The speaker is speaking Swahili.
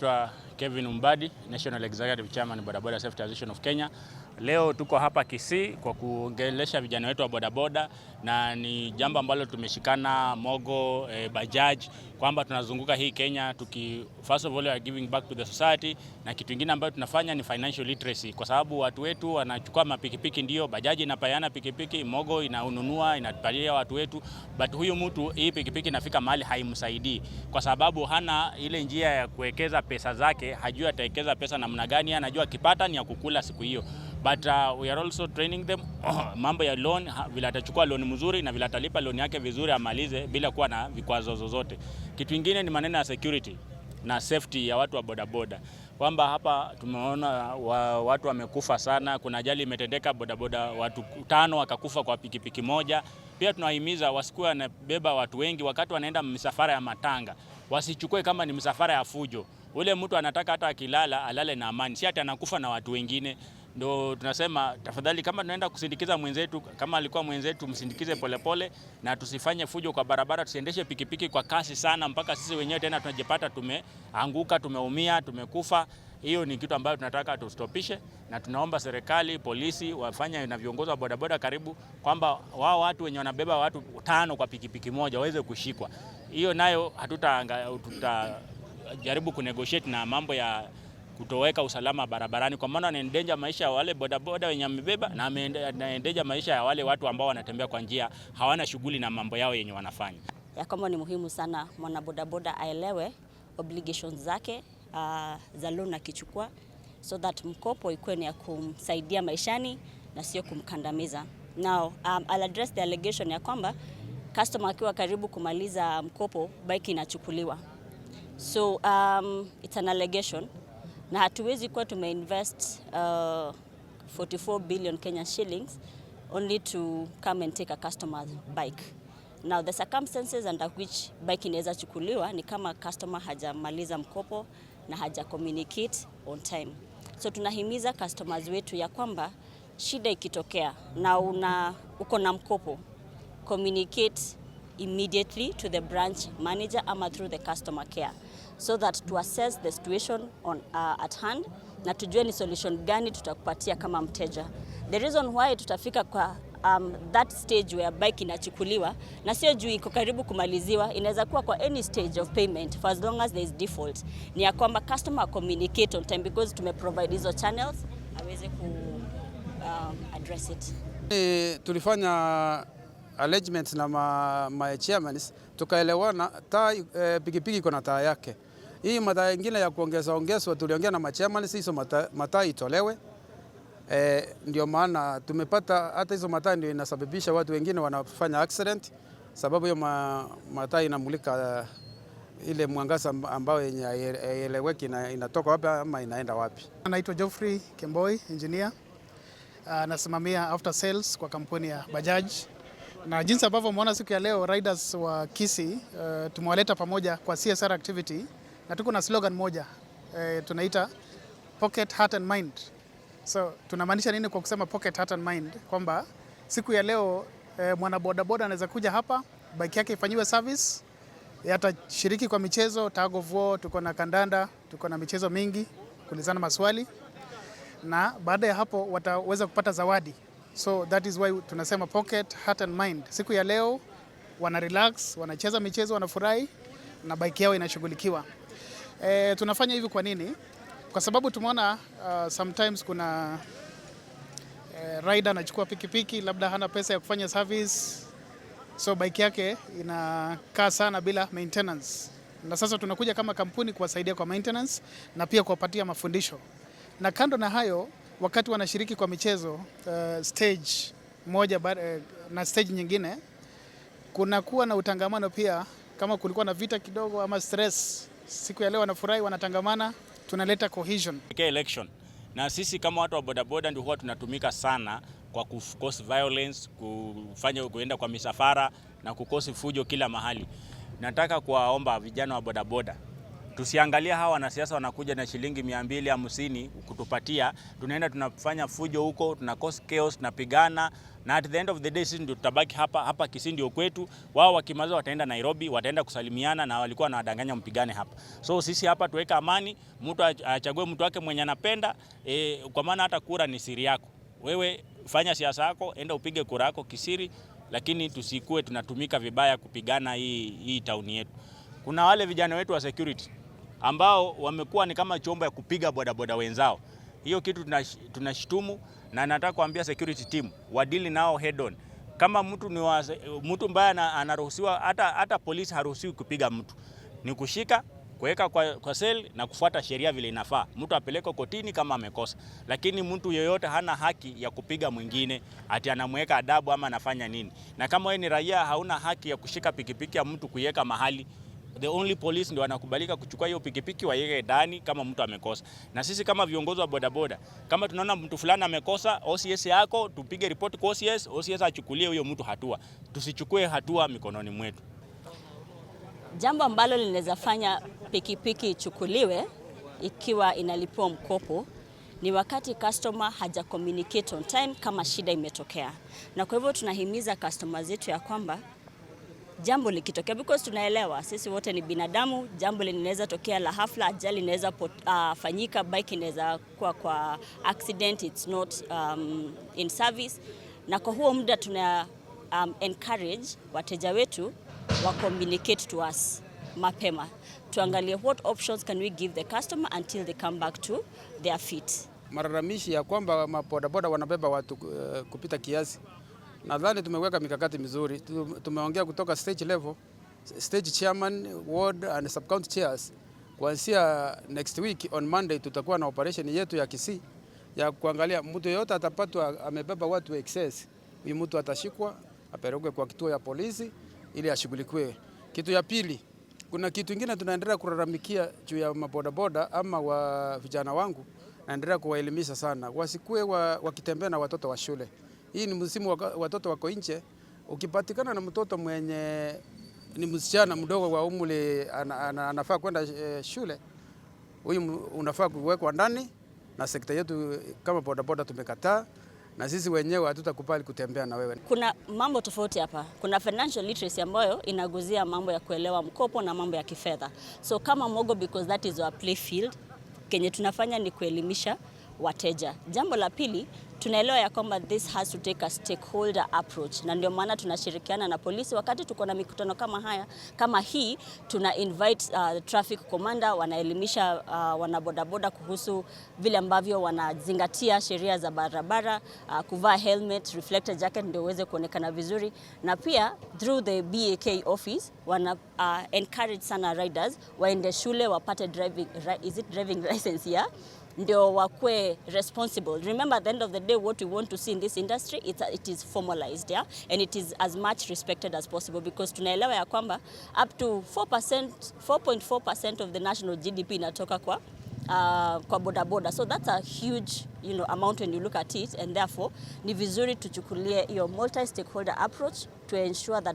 Naitwa Kevin Umbadi, National Executive Chairman, Bodaboda Safety Association of Kenya. Leo tuko hapa Kisii kwa kuongelesha vijana wetu wa bodaboda, na ni jambo ambalo tumeshikana Mogo, Bajaj, kwamba tunazunguka hii Kenya tuki, first of all, we are giving back to the society, na kitu kingine ambayo tunafanya ni financial literacy, kwa sababu watu wetu wanachukua mapikipiki, ndio bajaji inapayana pikipiki, Mogo inanunua, inapatia watu wetu, but huyu mtu hii pikipiki inafika mahali haimsaidii kwa sababu hana ile njia ya kuwekeza pesa zake, hajui atawekeza pesa namna gani, anajua akipata ni ya kukula siku hiyo. But we are also training them mambo ya loan, vile atachukua loan mzuri na vile atalipa loan yake vizuri amalize bila kuwa na vikwazo zozote. Kitu kingine ni maneno ya security na safety ya watu wa bodaboda, kwamba hapa tumeona watu wamekufa sana. Kuna ajali imetendeka bodaboda, watu tano wakakufa kwa pikipiki moja. Pia tunawahimiza wasikuwe wanabeba watu wengi wakati wanaenda misafara ya matanga, wasichukue kama ni msafara ya fujo. Ule mtu anataka hata akilala alale na amani, si ati anakufa na watu wengine. Ndo tunasema tafadhali, kama tunaenda kusindikiza mwenzetu, kama alikuwa mwenzetu, msindikize polepole na tusifanye fujo kwa barabara, tusiendeshe pikipiki kwa kasi sana mpaka sisi wenyewe tena tunajipata tumeanguka, tumeumia, tumekufa. Hiyo ni kitu ambayo tunataka tustopishe, na tunaomba serikali, polisi wafanye na viongozi wa bodaboda karibu, kwamba wao watu wenye wanabeba watu tano kwa pikipiki moja waweze kushikwa. Hiyo nayo tutajaribu kunegotiate na mambo ya kutoweka usalama barabarani, kwa maana wanaendanger maisha ya wale bodaboda wenye wamebeba na wanaendanger maisha ya wale watu ambao wanatembea kwa njia, hawana shughuli na mambo yao yenye wanafanya. Ya kwamba ni muhimu sana mwanabodaboda aelewe obligations zake za loan akichukua, so that mkopo ikuwe ni ya kumsaidia maishani na sio kumkandamiza. Now, I'll address the allegation ya kwamba customer akiwa karibu kumaliza mkopo, bike inachukuliwa. So it's an allegation na hatuwezi kuwa tumeinvest 44 billion Kenya shillings only to come and take a customer's bike. Now, the circumstances under which bike inaweza chukuliwa ni kama customer hajamaliza mkopo na haja communicate on time. So tunahimiza customers wetu ya kwamba shida ikitokea na uko na mkopo, communicate immediately to the branch manager ama through the customer care so that to assess the situation at hand na tujue ni solution gani tutakupatia kama mteja. The reason why tutafika kwa that stage where bike inachukuliwa na sio juu iko karibu kumaliziwa, inaweza kuwa kwa any stage of payment for as long as there is default, ni ya kwamba customer communicate on time because tume provide hizo channels aweze ku address it. Tulifanya arrangement na ma chairmans, tukaelewana taa, pikipiki iko na taa yake. Hii mataa ingine ya kuongeza ongezwa, tuliongea na ma chairmans hizo mataa itolewe. Ndio maana tumepata hata hizo mataa ndio inasababisha watu wengine wanafanya accident, sababu hiyo mataa inamulika ile mwangaza ambayo yenye haieleweki inatoka wapi ama inaenda wapi. Naitwa Geoffrey Kemboi, engineer. Nasimamia after sales kwa kampuni ya Bajaj. Na jinsi ambavyo umeona siku ya leo, riders wa Kisii tumewaleta pamoja kwa CSR activity na tuko na slogan moja, tunaita "Pocket, Heart and Mind". So tunamaanisha nini kwa kusema "Pocket, Heart and Mind"? Kwamba siku ya leo mwana bodaboda anaweza kuja hapa, bike yake ifanyiwe service, atashiriki kwa michezo tug of war, tuko na kandanda, tuko na michezo mingi, kuulizana maswali, na baada ya hapo wataweza kupata zawadi. So that is why tunasema "Pocket, Heart and Mind". Siku ya leo wana relax, wanacheza michezo, wanafurahi na bike yao inashughulikiwa. Tunafanya hivi kwa nini? Kwa sababu tumeona sometimes kuna rider anachukua pikipiki, labda hana pesa ya kufanya service, so bike yake inakaa sana bila maintenance, na sasa tunakuja kama kampuni kuwasaidia kwa maintenance na pia kuwapatia mafundisho. Na kando na hayo, wakati wanashiriki kwa michezo, stage moja na stage nyingine, kuna kuwa na utangamano pia. Kama kulikuwa na vita kidogo ama stress, siku ya leo wanafurahi, wanatangamana, tunaleta cohesion. Election. Na sisi kama watu wa bodaboda ndio huwa tunatumika sana kwa ku cause violence, kufanya kuenda kwa misafara na kucause fujo kila mahali. Nataka kuwaomba vijana wa bodaboda, tusiangalie hawa wanasiasa wanakuja na shilingi 250 kutupatia, tunaenda tunafanya fujo huko, tuna cause chaos, tunapigana. Na at the end of the day sisi ndio tutabaki hapa hapa. Kisii ndio kwetu. Wao wakimaliza wataenda Nairobi, wataenda kusalimiana na walikuwa wanawadanganya mpigane hapa. So sisi hapa tuweka amani, mtu achague mtu wake mwenye anapenda kwa maana hata kura ni siri yako. Wewe fanya siasa yako, enda upige kura yako kisiri, lakini tusikue tunatumika vibaya kupigana hii tauni yetu. Kuna wale vijana wetu wa security ambao wamekuwa ni kama chombo ya kupiga bodaboda wenzao. Hiyo kitu tunashtumu na nataka kuambia security team wadeal nao head on. Kama mtu ni mtu mbaya anaruhusiwa, hata polisi haruhusiwi kupiga mtu, ni kushika, kuweka kwa cell na kufuata sheria vile inafaa. Mtu apelekwe kotini kama amekosa, lakini mtu yeyote hana haki ya kupiga mwingine ati anamweka adabu ama anafanya nini. Na kama wewe ni raia, hauna haki ya kushika pikipiki ya mtu kuiweka mahali. The only police ndio wanakubalika kuchukua hiyo pikipiki waiweke ndani kama mtu amekosa. Na sisi kama viongozi wa bodaboda, kama tunaona mtu fulani amekosa, OCS yako tupige ripoti kwa OCS, OCS achukulie huyo mtu hatua. Tusichukue hatua mikononi mwetu. Jambo ambalo linaweza fanya pikipiki ichukuliwe ikiwa inalipiwa mkopo ni wakati customer haja communicate on time kama shida imetokea, na kwa hivyo tunahimiza customer zetu ya kwamba jambo likitokea, because tunaelewa sisi wote ni binadamu, jambo linaweza tokea la hafla, ajali inaweza fanyika, bike inaweza kuwa kwa accident, it's not in service, na kwa huo muda tuna encourage wateja wetu wa communicate to us mapema, tuangalie what options can we give the customer until they come back to their feet. Malalamishi ya kwamba mabodaboda wanabeba watu kupita kiasi, nadhani tumeweka mikakati mizuri. Tumeongea kutoka stage level, stage chairman, ward and sub county chairs. Kuanzia next week on Monday tutakuwa na operation yetu ya Kisii ya kuangalia mtu yeyote atapatwa amebeba watu excess, huyu mtu atashikwa apelekwe kwa kituo ya polisi ili ashughulikiwe. Kitu ya pili, kuna kitu kingine tunaendelea kulalamikia juu ya mabodaboda ama wa vijana wangu, naendelea kuwaelimisha sana wasikue wakitembea na watoto wa shule. Hii ni msimu watoto wako nje. Ukipatikana na mtoto mwenye ni msichana mdogo wa umri anafaa kwenda shule, huyu unafaa kuwekwa ndani, na sekta yetu kama bodaboda tumekataa, na sisi wenyewe hatutakubali kutembea na wewe. Kuna mambo tofauti hapa. Kuna financial literacy ambayo inaguzia mambo ya kuelewa mkopo na mambo ya kifedha. So kama Mogo, because that is our play field, kenye tunafanya ni kuelimisha wateja. Jambo la pili, tunaelewa ya kwamba this has to take a stakeholder approach, na ndio maana tunashirikiana na polisi wakati tuko na mikutano kama haya kama hii, tuna invite traffic commander, wanaelimisha wanabodaboda kuhusu vile ambavyo wanazingatia sheria za barabara, kuvaa helmet, reflector jacket ndio uweze kuonekana vizuri, na pia through the BAK office wana encourage sana riders waende shule wapate driving, is it driving license, yeah? Ndio wakue responsible. Remember, at the end of the day, what we want to see in this industry, it is formalized, yeah? And it is as much respected as possible, because tunaelewa ya kwamba up to 4%, 4.4% of the national GDP inatoka kwa bodaboda. So that's a huge amount when you look at it, and therefore ni vizuri tuchukulie hiyo multi stakeholder approach to ensure that